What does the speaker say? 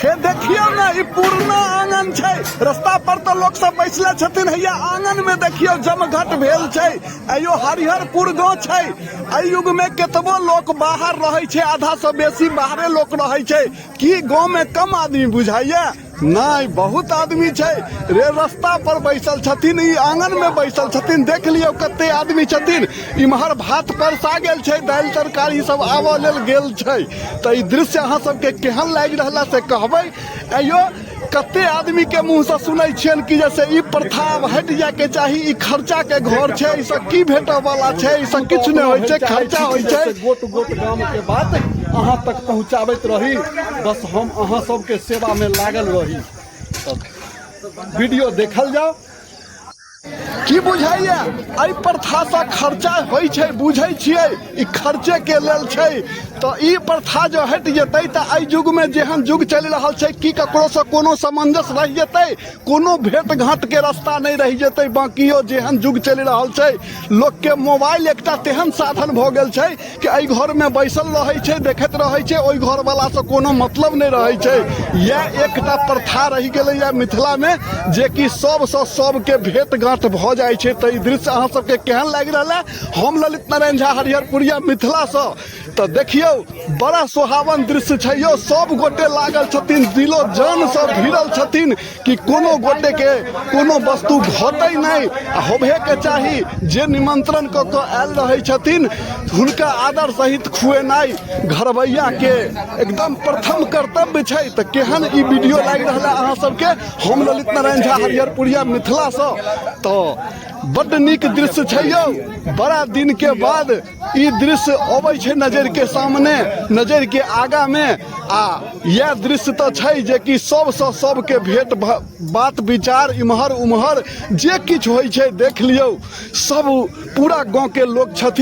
हे देखियौ ने, ई पुरना आंगन छै। रस्ता पर तऽ लोक सब बैसले छथिन, हैया आंगन में देखियौ जमघट भेल छै। अयो हरिहरपुर गाँव छै। एहि युग में केतबो लोक बाहर रहै छै, आधा से बेसी बाहरे लोक रहै छै। की गाँव में कम आदमी बुझाइया? नहि, बहुत आदमी छै रे। रस्ता पर बैसल छथिन, ई आंगन में बैसल छथिन। देख लियौ कते आदमी छथिन। इम्हर भात परसा गेल छै, दालि तरकारी सब आबऽ लेल गेल छै। तऽ ई दृश्य अहाँ सबके केहन लागि रहल है से कहबै। अयो कते आदमी के मुँह से सुनै छियनि कि जैसे ई प्रथा आब हटि जायके चाही, ई खर्चा के घर छै, ई सब की भेटऽ वाला छै, ई सब किछु नहि होइ छै, खर्चा होइ छै। गोट गोट गाम के बात अहाँ तक पहुँचाबैत रही, बस हम अहाँ सबके सेवा में लागल रही। तऽ वीडियो देखल जाओ। की बुझाइया एहि प्रथासँ खर्चा होइ छै? बुझै छियै ई खर्चे के लेल छै। तऽ ई प्रथा जो हटि जेतै तऽ एहि युगमे जेहन युग चलि रहल छै, की ककरोसँ कोनो सामंजस्य रहि जेतै? कोनो भेट घाँटके रास्ता नहि रहि जेतै बाँकियो। जेहन युग चलि रहल छै, लोकके मोबाइल एकटा तेहन साधन भऽ गेल छै कि एहि घरमे बैसल रहै छै, देखैत रहै छै, ओहि घरवलासँ कोनो मतलब नहि रहै छै। इएह एकटा प्रथा रहि गेलैए मिथिलामे जेकि सबसँ सबके भेट गाँठ भऽ जाइ छै। तऽ ई दृश्य अहाँ सबके केहन लागि रहल है? हम ललित नारायण झा, हरिहरपुरिया, मिथिलासँ। तऽ देखियौ, बड़ा सोहावन दृश्य छै यौ। सब गोटे लागल छथिन, दिलो जानसँ भिड़ल छथिन कि कोनो गोटेके कोनो वस्तु घटै नहि, आ होबहेके चाही। जे निमंत्रण कऽ कऽ आयल रहै छथिन, हुनका आदर सहित खुएनाइ घरबैयाके एकदम प्रथम कर्तव्य छै। तऽ केहन ई वीडियो लागि रहल है अहाँ सबके? हम ललित नारायण झा, हरिहरपुरिया, मिथिलासँ। तऽ बड्ड नीक दृश्य छै यौ। बड़ा दिनके बाद ई दृश्य अबै छै नजरिके सामने, नजरिके आगामे। आ इएह दृश्य तऽ छै जेकि सबसँ सबके भेट, बात विचार, इम्हर उम्हर जे किछु होइ छै। देख लियौ, सब पूरा गाँवके लोक छथिन।